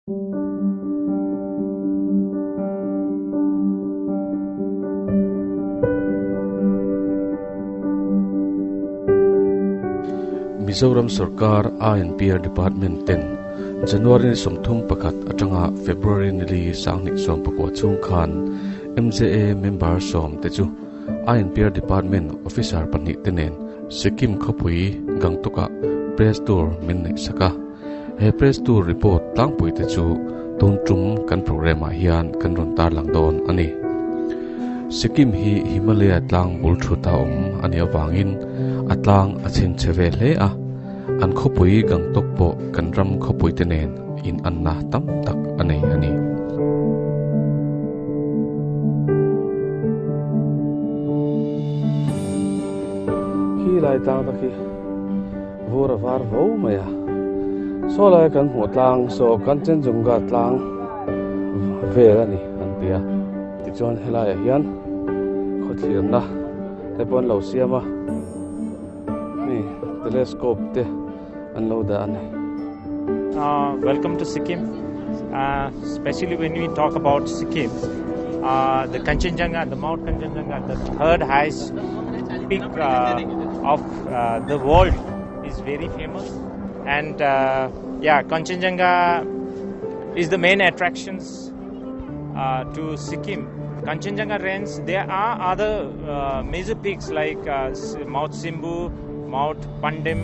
Mizoram sorkar INPR Department ten January ni 31 atanga February ni li 2019 chhung khan MJA member sawm te chu INPR Department officer pahnih te nen Sikkim khawpui Gangtok-ah press tour min neih sak a. He press tour report tlangpui te chu tun tum kan programme ah hian kan rawn tarlang dawn a ni. Sikkim hi Himalaya tlang bul thut a awm a nih avangin a tlang a chhengchhe ve hle a, an khawpui Gangtok pawh kan ram khawpui te nen inanna tam tak a nei a ni. Khi lai tlang tak hi Vur a var vo mai a, saw lai kan hmuh tlang saw Kanchenjunga tlang vel a ni an ti a, tichuan helaiah hian khawthlirna te pawh an lo siam a, hei telescope te an lo dah a ni. Welcome to Sikkim. Especially when we talk about Sikkim, the Kanchenjunga, the Mount Kanchenjunga, the third highest peak of the world is very famous. And yeah, Kanchenjunga is the main attractions to Sikkim. Kanchenjunga range, there are other major peaks like Mount Simbu, Mount Pandim,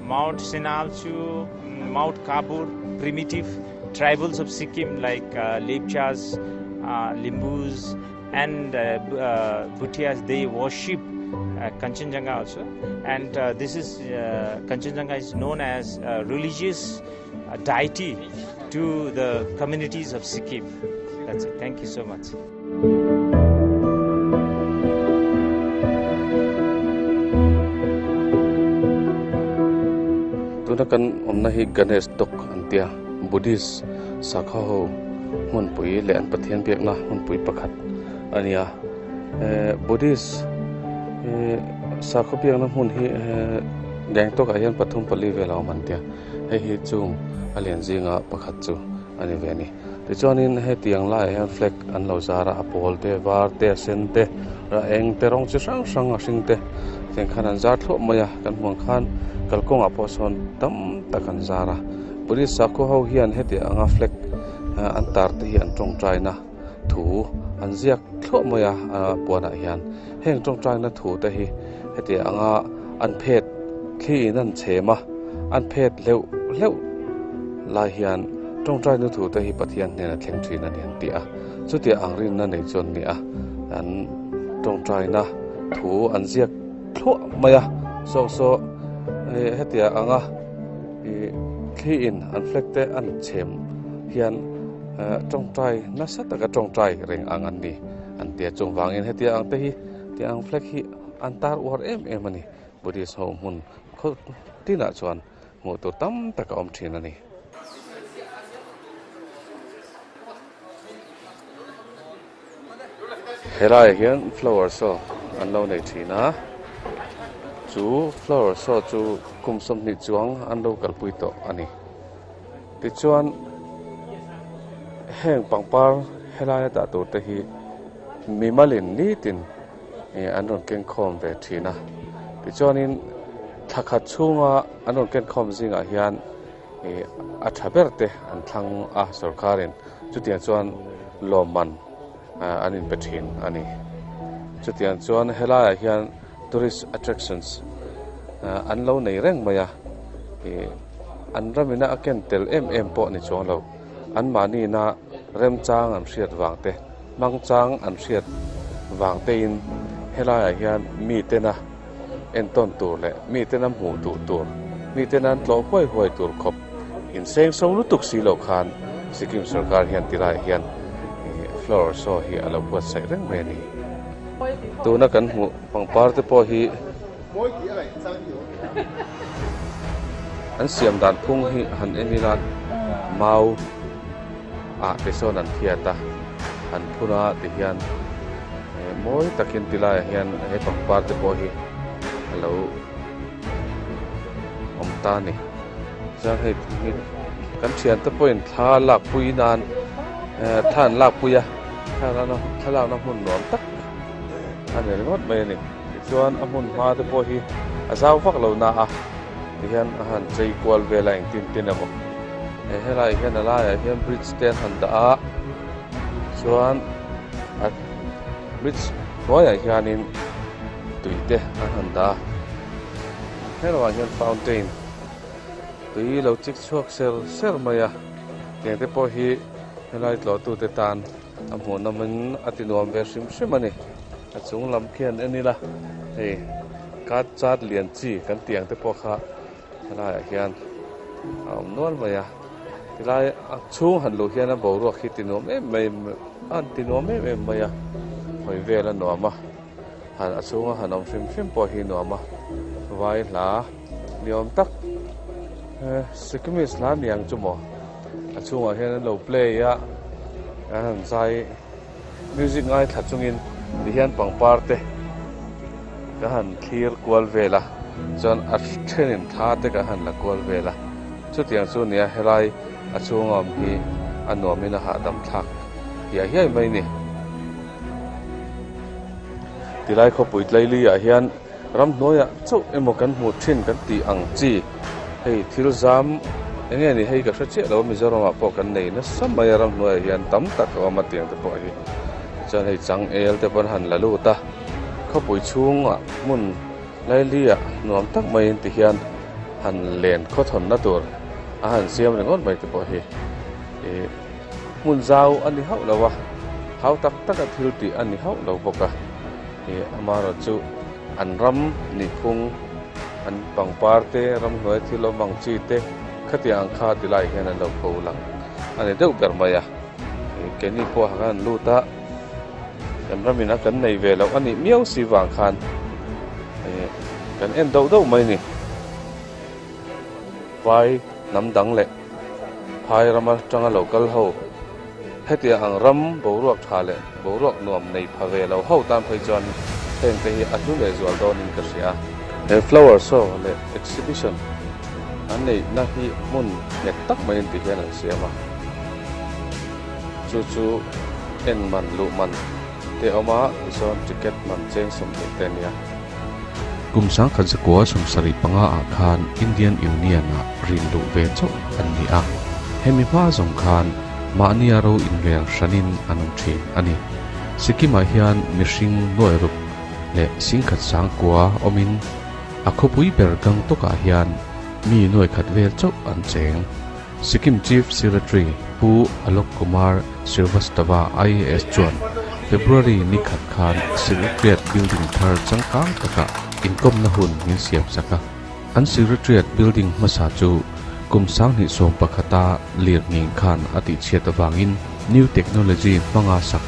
Mount Sinalchu, Mount Kabur, primitive tribals of Sikkim like Lepchas, Limbus and Bhutias, they worship Kanchenjunga also. And this is Kanchenjunga is known as a religious deity to the communities of Sikkim. That's it. Thank you so much. Tuna kan awmna hi Ganesh Tok an tia Buddhist sakhaw ho hmunpui leh an Pathian biakna hmunpui pakhat a ni a. Buddhist sakhaw biakna hmun hi Gangtok ah hian pathum pali vel a awm an tia. Hei hi chung a lian zinga pakhat chu a ni ve a ni. Tichuanin hetiang laiah hian flag an lo zar a, a pawl te, var te, a sen te, a eng te, rawng chi hrang hrang a hring te tiang khan an zar thluah mai a, kan hmuh ang khan kalkawngah pawh sawn tam tak an zar a. Police sakhaw ho hian heti anga flag an tar te hi an tawngtaina thu an ziak thluah mai a puanah hian. Heng tawngtaina thu te hi heti anga an phet thli in an chhem a, an phet hleuh hleuh lai hian tawngtaina thu te hi Pathian hnena thleng thin a ni an ti a. Chutia ang rinna nei chu an ni a, an tawngtaina thu an ziak thluah mai a. Saw saw hetia anga thli in an flag te an chhem hian tawngtai nasa taka tawngtai reng ang an ni an ti a. Chungvangin hetia ang te hi tiang flag hi an tar uar em em a ni. Buddhist ho hmun khaw tinah chuan hmuh tur tam tak a awm thin a ni. Helaiah hian flower show an lo nei thin a, chu flower show chu kum 20 chuang an lo kalpui tawh a ni. Tichuan heng pangpar helaia dah tur te hi mimalin nitin an rawn ken khawm ve thin a. Tichuanin thla khat chhunga an rawn ken khawm zingah hian a tha ber te an thlang a sorkarin chutiang chuan lawmman an inpe thin a ni. Chutiang chuan helaiah hian tourist attractions an lo nei reng mai a, an ramina a ken tel em em pawh ni chuang lo. Anmahniina remchang an hriat vang te, hmangchang an hriat vang tein helaiah hian mitena entawn tur leh mitena hmuh duh tur, mitena an tlawh huai huai tur khawp inseng so lutuk si loh khan Sikkim sorkar hian tilaiah hian flower show hi a lo buatsaih reng mai a ni. Tuna kan hmuh pangpar te pawh hi An siam dan phung hi han en ila mau ah te sawn an thiat a, an phun a ti hian mawi takin ti laiah hian he pangpar te pawh hi a lo awm ta a ni. Chuan hei hi. Kan thiante pawhin thla lakpui nan thla an lakpui a, thla lakna hmun nuam tak a ni ringawt mai a ni. Tichuan a hmun hma te pawh hi a zau vak lo na a, tihian a han chei kual vel a engtin tin emaw. Helaiah hian a laiah hian bridge te an han dah a, chuan a bridge hnuaiah hianin tui te an han dah a, helaiah hian fountain tui lo chik chhuak ser ser mai a, tiang te pawh hi helai tlawhtute tan a hmuhnawmin a ti nuam ve hrim hrim a ni. A chung lam khian en ila hei card chat lian chi kan tih ang te pawh kha helaiah hian a awm nual mai a, tilai a chhung han luh hian a boruak hi ti nuam em mai a ti nuam em em mai a, hawi vel a nuam a, han a chhunga han awm hrim hrim pawh hi nuam a, vai hla ni awm tak Sikkimese hla ni ang chu maw a chhungah hian an lo play a, an han zai Music ngaithla chungin tihian pangpar te ka han thlir kual vel a, chuan a thenin thla te ka han la kual vel a, chutiang chu nia helai a chhunga awm hi a nuamin a hahdam thlak hiai hiai mai ni. Tilai khawpui tlaili ah hian Ramhnuaiah chauh emaw kan hmuh thin kan tih ang chi hei thil zam eng nge ni hei ka hre chiah lo a Mizoramah pawh kan nei nasa mai a ramhnuaiah hian tam tak a awm a tiang te pawh hi chuan hei changel te pawh an han la lut a khawpui chhungah hmun lailiah nuam tak maiin ti hian han len khawthawnna tur a han siam ringawt mai te pawh hi ih hmun zau a ni hauh lo a hau tak taka thil tih a ni hauh lo bawk a. Ih amaherawh chu an ram nihphung an pangpar te ramhnuai thil awm ang chi te khatiang ang kha ti lai hian an lo pho lang a ni deuh ber mai a. Ih keini pawh khan an lut a, kan ramin a kan nei ve loh a nih miau si vang khan ih kan en deuh deuh mai a ni. Vai hnam dang leh phai ram atanga lo kal ho hetiang ang ram boruak tha leh boruak nuam nei pha ve lo ho tan phei chuan heng te hi a hlu leh zual dawnin ka hria. He flower show leh exhibition an neihna hi hmun nghet tak maiin ti hian an siam a, chu chu en man luh man te awm a, tichuan ticket man cheng 20 te a nia. Kum sangkhat zakua 75 ah khan Indian Union ah rin luh ve chauh an ni a, hemi hma zawng khan mahnia ro inrel hranin an awm thin a ni. Sikkim ah hian mihring nuai ruk leh singkhat sangkua awmin a khawpui ber Gangtok ah hian mi nuai khat vel chauh an cheng. Sikkim Chief Secretary Pu Alok Kumar Srivastava IAS chuan February ni khat khan Secretariat building thar changkang takah inkawmna hun min siam sak a. An Secretariat building hmasa chu kum 2011-a lir nghing khan a tihchhiat avangin new technology hmanga sak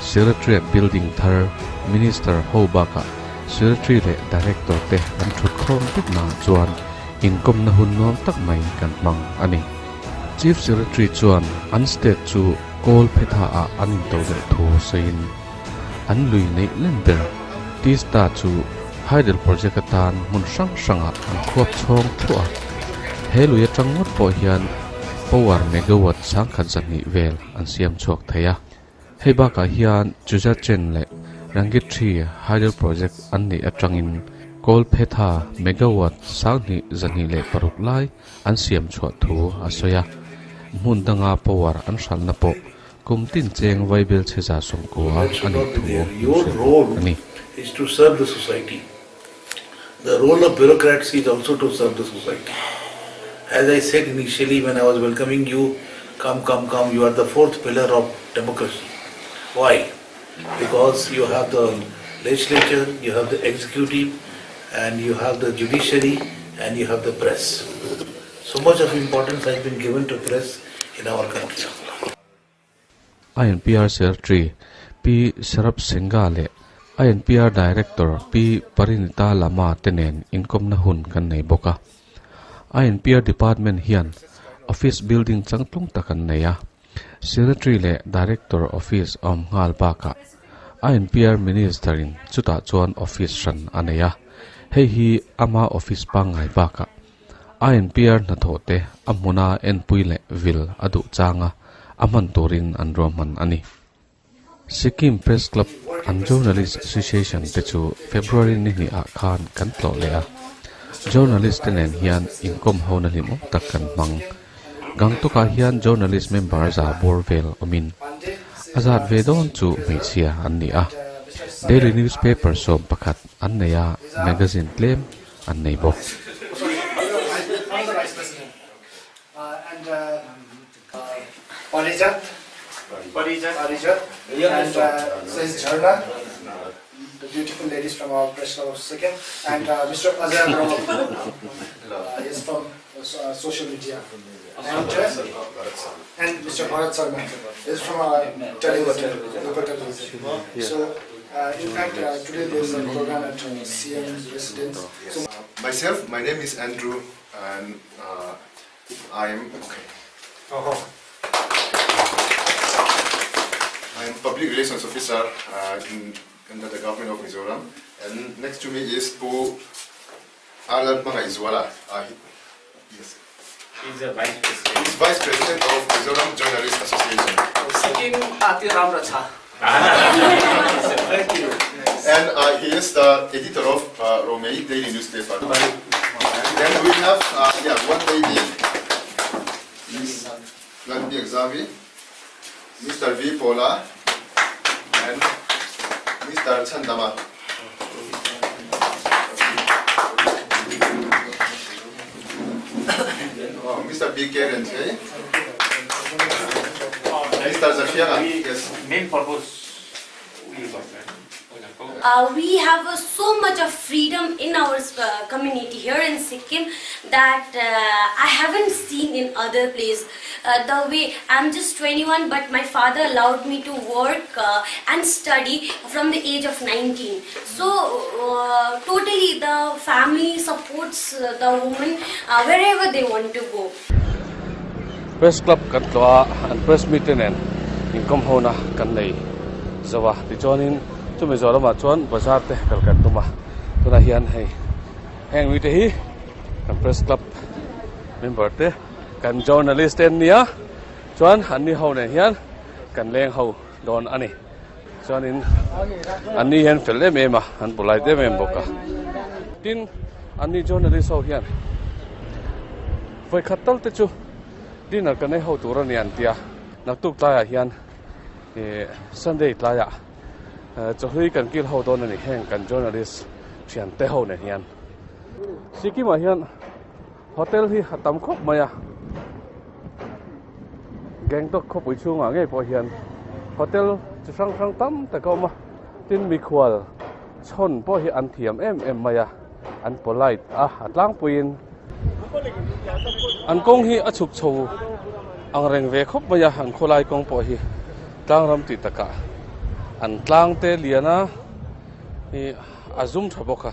Secretariat building thar Minister ho bakah Secretary leh Director te an thut khawm vek naah chuan Inkawmna hun nuam tak mai kan hmang a ni. Chief Secretary chuan an state chu kawl phetha ah an into leh thu sawiin an lui neih len ber Teesta chu hydel project atan hmun hrang hrangah an khuap chhawng thluah a. He lui atang ngawt pawh hian power megawatt 1200 vel an siam chhuak thei a. Hei bakah hian Chujachen leh Rangitri Hydel Project an neih atangin Kawlphetha megawatt 2126 lai an siam chhuah thu a sawi a. Hmun danga power an hralhna pawh kum tin cheng vaibel chhe 90 a nih thu min hrilh bawk a ni. Is to serve the society. The role of bureaucrats is also to serve the society. As I said initially when I was welcoming you, come, come, come, you are the fourth pillar of democracy. Why? Because you have the legislature, you have the executive, and you have the judiciary, and you have the press. So much of importance has been given to press in our country. INPR Secretary Pi Sarab Singha leh INPR Director Pi Parinita Lama te nen inkawmna hun kan nei bawk a. INPR Department hian Office building changtlung tak an nei a. Secretary leh Director Office a awm nghal bakah INPR Minister in chutah chuan Office hran a nei a. Hei hi ama Office pangngai bakah. INPR hnathawh te a hmuna enpui leh vil a duh changa a hman turin an ruahman a ni. Sikkim Press Club and Journalist Association te chu February ni hnih ah khan kan tlawh leh a, journalist te nen hian inkawm hona hlimawm tak kan hmang. Gangtok ah hian journalist member za bawr vel awmin a zat ve dawn chu hmeichhia an ni a, daily newspaper 11 an nei a, magazine tlem an nei bawk. Parijat, Parijat, Parijat, and says Jharna, the beautiful ladies from our press club of Sikkim, and Mr. Ajay Agrawal, is from social media, and and Mr. Bharat Sharma is from our television, local television. So, in fact, today there is a program at CM's residence. So, myself, my name is Andrew, and I am okay. Oh. I am public relations officer in under the government of Mizoram, and next to me is Pu Alan Mangaizwala. Yes. He's a vice president. He's vice president of Mizoram Journalists Association. Sikkim ati ramro cha. Thank you. And he is the editor of Romei Daily Newspaper. And then we have one lady, Miss Lalbi Exavi, Mr. V. Pola, and Mr. Chandama. Oh, Mr. B. K. Renche. Mr. Zafiana, yes. Main purpose we got, right? We have so much of freedom in our community here in Sikkim that I haven't seen in other place. The way I'm just 21, but my father allowed me to work and study from the age of 19. So totally the family supports the woman wherever they want to go. Press Club kan tlawh a, an press meet te nen inkawm hona kan nei zo a, tichuanin chumi zawh lamah chuan bazar te kal kan tum a, tunah hian hei heng mite hi kan Press Club member te kan journalist te an ni a, chuan an ni ho nen hian kan leng ho dawn a ni, chuanin an ni hian fel em em a, an polite em em bawk a, tin an ni journalist ho hian vawikhat tal te chu dinner kan ei ho tur a ni an ti a, naktuk tlaiah hian ih Sunday tlaiah chawhlui kan kil ho dawn a ni heng kan journalist thian te ho nen hian Sikkim ah hian hotel hi a tam khawp mai a, Gangtok khawpui chhungah ngei pawh hian hotel chi hrang hrang tam tak a awm a, tin mikhual chhawn pawh hi an thiam em em mai a, an polite a, a tlangpuiin an kawng hi a chhuk chho ang reng ve khawp mai a, an khawlai kawng pawh hi tlang ram tih takah an tlang te lian a, ih a zum tha bawk a.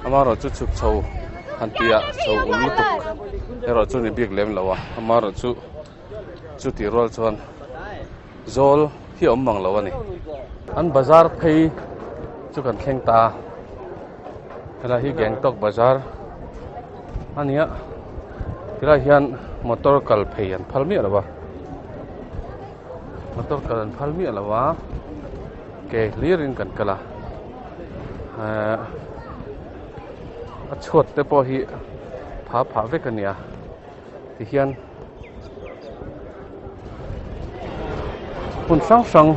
Amaherawhchu chhuk chho han tih ah chho ul lutuk erawh chu ni bik lem lo a, amaherawhchu chu tih rual chuan zawl hi a awm mang lo a ni. An bazar phei chu kan thleng ta a, helai hi Gangtok bazar a ni a, tilai hian motor kal phei an phal miah lo a, motor kal an phal miah lo a, ke hlir in kan kal a. Ehh a chhuat te pawh hi pha phah vek a ni a tihian hmun hrang hrang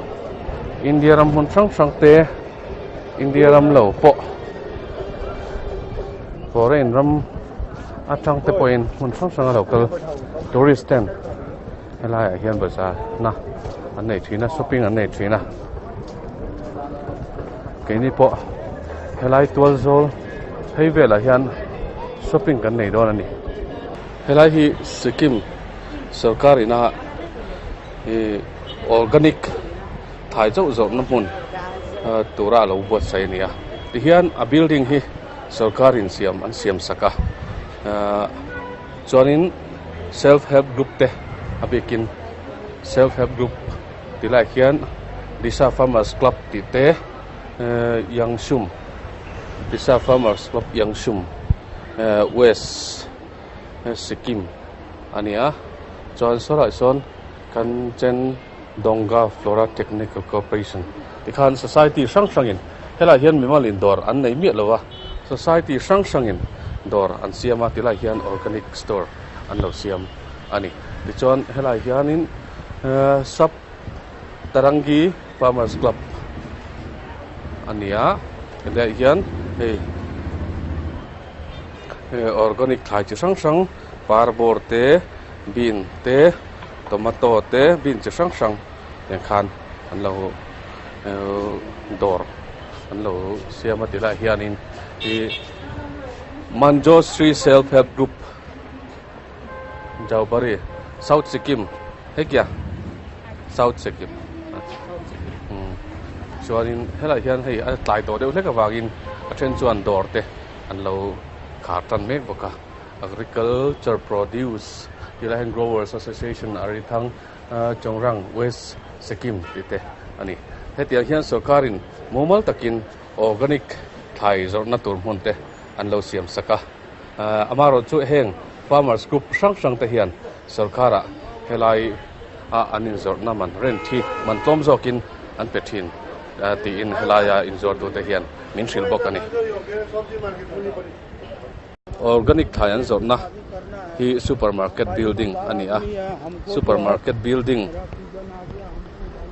India ram hmun hrang hrang te India ram lo pawh foreign ram atang te pawhin hmun hrang hrang a lo kal tourist ten helaiah hian bazar na an nei thin a shopping an nei thin a keini pawh helai tual zawl phei velah hian shopping kan nei dawn a ni helai hi Sikkim sorkar ina ih organic thai chauh zawrhna hmun tura a lo buatsaih a ni a tihian a building hi sorkar in siam an siam sak a chuanin self help group te a bikin self help group tih laiah hian Disha farmers club tih te Yangsum Disha farmers club Yangsum west. Sikkim a ni a chuan sawlaiah sawn Kanchendonga Flora Technical Corporation tikhan society hrang hrangin helaiah hian mimal in dawr an nei miah lo a society hrang hrangin dawr an siam a tilaiah hian organic store an lo siam a ni tichuan helaiah hianin sub Tarangi Farmers Club a ni a helaiah hian hei organic thlai chi hrang hrang parbawr te bean te tomato te bean chi hrang hrang nen khan an lo dawr an lo siam a ti lai hianin ih Manjosri Self Help Group Jaubari South Sikkim hei kia South Sikkim chuanin helaiah hian hei a tlai tawh deuh hlek avangin a then chuan dawr te an lo khar tan mek bawk a Agriculture Produce tih lai hian Growers Association a ri thang Chongrang West Sikkim tih te a ni hetiang hian sorkarin mumal takin organic thlai zawrhna tur hmun te an lo siam sak a. Amaherawhchu heng farmers group hrang hrang te hian sorkarah helai a an inzawrhna man rent hi man tlawm zawkin an pe thin tiin helaia inzuartute hian min hrilh bawk a ni. Organic thlai an zawrhna hi supermarket building a ni a, supermarket building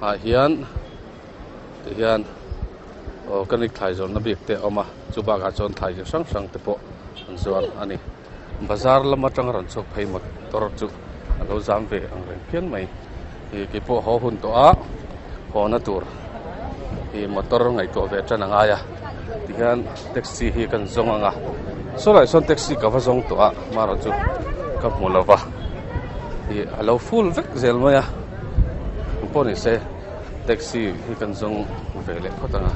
ah hian tihian organic thlai zawrhna bik te a awm a chu bakah chuan thlai chi hrang hrang te pawh an zuar a ni bazar lam atanga rawn chhuak phei motor chu a lo zam ve ang reng phian mai ih keipawh haw hun tawh a haw na tur ih motor ngaihtuah ve tan a ngai a tihian taxi hi kan zawng ang a sawlaiah sawn taxi ka va zawng tawh a amaherawhchu ka hmu lo va ih a lo full vek zel mai a engpawh ni se. Taxi hi kan zawng ve leh phawt ang a,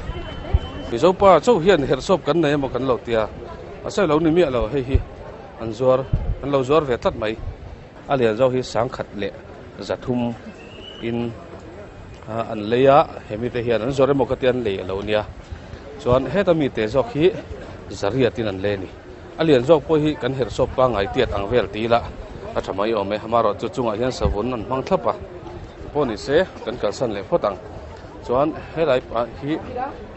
Mizopa chauh hian herhsawp kan nei emaw kan lo tia, a sawi lo ni miah lo hei hi an zuar an lo zuar ve tlat mai. A lian zawk hi sangkhat leh zathum in an lei a, he mite hian an zuar emaw ka tia an lei a lo nia, chuan heta mite zawk hi zariat in an lei a ni. A lian zawk pawh hi kan herhsawp pangngai tiat ang vel ti ila a tha mai awm e, amaherawhchu chungah hian savun an hmang thlap a. Pawh ni se kan kalsan leh phawt ang chuan helai pah hi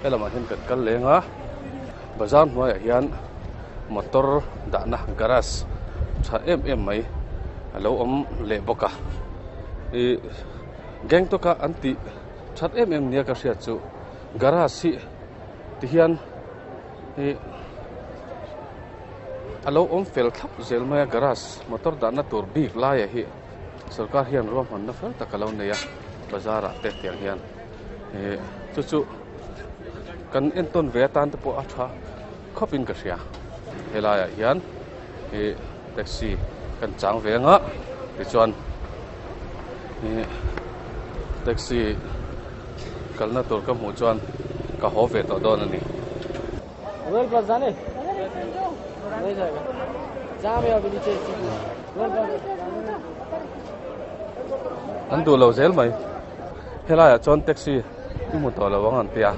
helamah hian kan kal leng a bazar hnuaiah hian motor dahna garage tha em em mai a lo awm leh bawk a ih Gangtok a an tih that em em nia ka hriat chu garage hi ti hian ih a lo awm fel thlap zel mai a garage motor dahna tur bik laiah hi. Sorkar hian ruahmanna fel tak a lo nei a, bazar ah te tiang hian ih chu chu kan entawn ve atan te pawh a tha khawp in ka hria helai ah hian ih taxi kan chang ve anga tichuan ih taxi kalna tur ka hmuh chuan ka haw ve tawh dawn a ni. An duh lo zel mai helaiah chuan taxi i hmu tawh lo ang an ti a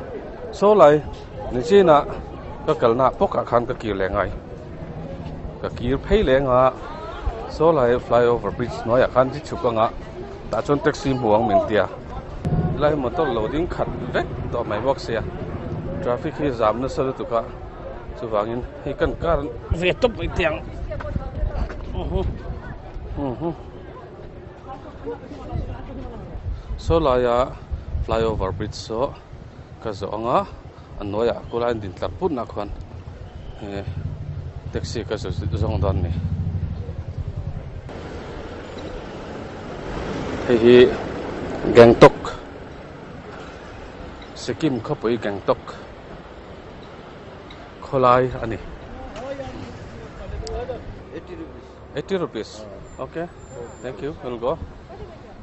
saw lai nichinah ka kalna pawkah khan ka kir leh ngai ka kir phei leh anga saw lai flyover bridge hnuaiah khan chi chhuk anga tah chuan taxi hmu ang min tia helai hi motor lo ding khat vek tawh mai bawk sia traffic hi zam nasa lutuk a chuvangin hei kan car ve tawp mai teh ang saw laia flyover bridge saw ka zawh ang a a hnuaiah khulai an din tlar put nah khuan taxi ka zawng dawn a ni hei hi Gangtok Sikkim khawpui Gangtok. Khawlai a ni. 80 rupees. Okay. Thank you. We'll go.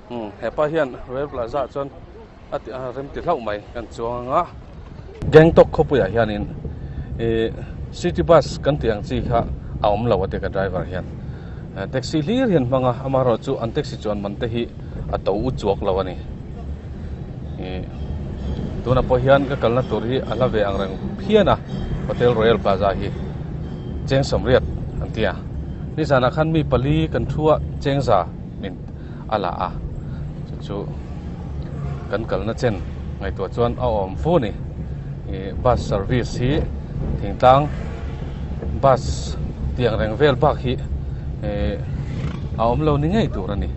Hmm, hepa hian Royal Plaza chuan a ti a rem ti hlauh mai kan chuang anga. Gangtok khawpuiah hianin i city bus kan tih ang chi kha a awm lo a ti ka driver hian. Taxi hlir hian hmang a, amaherawhchu an taxi chuan man te hi a to u chuak lo a ni. Ih tunah pawh hian ka kalna tur hi a hla ve ang reng phian a hotel royal plaza hi cheng sawmriat an ti a Nizanah khan mi pali kan thu a, chengza min a la a, chu chu kan kalna chen ngaihtuah chuan a awm fu a ni. Ih bus service hi thingtlang bus tiang reng vel bak hi ih a awm lo ni ngei tur a ni.